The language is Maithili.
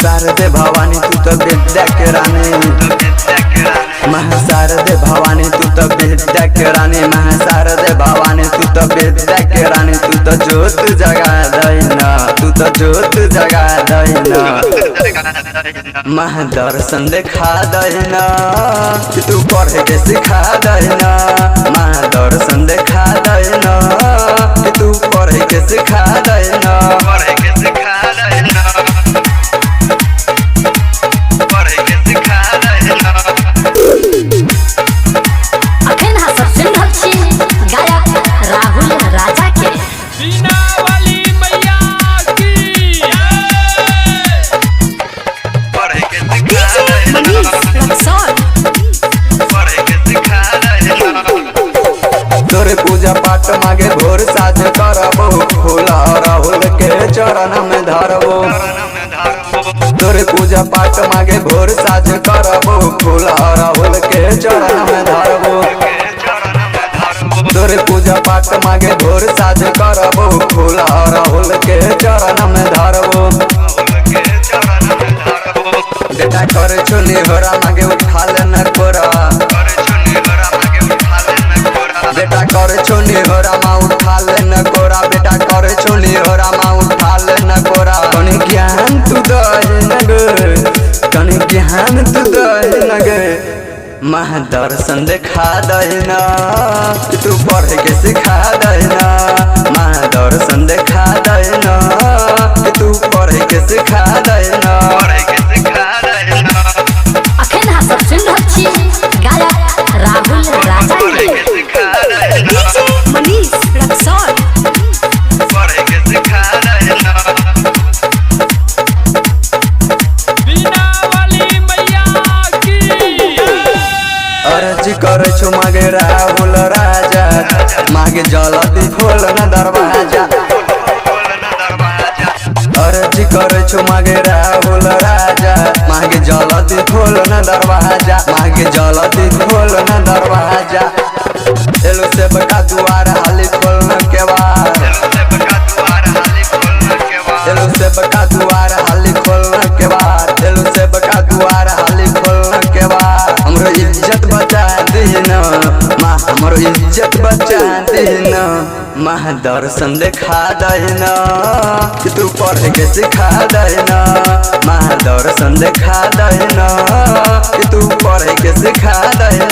महाशारदे भवानी तू तो विद्या के रानी। महाशारदे भवानी तू तो विद्या के रानी। महाशारदे भवानी तू तो विद्या के रानी। तू तो जोत जगा दैना, तू तो जोत जगा दैना। महादर्शन देखा दैना, तू पढ़े के सिखा दैना। महादर्शन देखा दैना, तू पढ़े के सिखा दैना। अखन अहाँ सब सुनि रहल छी गायक राहुल राजा के। बीना वाली मैया की डीजे मनीष रक्सौल। तोरे पूजा पाठ मागे भोर साँझ करबो, फूल राहुल के चरण में धरबो। तोरे पूजा पाठ मागे भोर साँझ करबो, फूल राहुल के चरण में धरबो। तोरे पूजा पाठ मागे भोर साँझ करबो, फूल राहुल के चरण में धरबो। बेटा कर छोनी होरा मागे उठा लेना कोरा। बेटा कर छोनी होरा माँ उठा लेना कोरा। बेटा कर छोनी होरा माँ उठा लेना कोरा। कनी ज्ञान तू दही न गे, कनी ज्ञान तू दही न गे। महादर्शन देखा दैना, तू पढ़े के सिखा दैना। महादर्शन देखा दैना, तू पढ़े के सिखा दैना। अखन अहाँ सब सुनि रहल छी गायक राहुल राजा के। डीजे मनीष रक्सौल। बीना वाली मैया की अर्जी करे छु मागे राहुल राजा, मागे जल्दी खोल न दरवाजा। अर्जी करे छु मागे राहुल राजा, मागे जल्दी खोल न दरवाजा। मागे जल्दी खोल न दरवाजा। एलो सेवका दुआर हाली खोल न केवार। एलो सेवका दुआर हाली खोल न केवार। एलो सेवका दुआर हाली खोल न केवार। हमरो इज्जत बचा दीना माँ, हमरो इज्जत बचा दीना। महादर्शन देखा दैना, तू पढ़े के सिखा दैना। महादर्शन देखा दैना, तू पढ़े के सिखा दैना।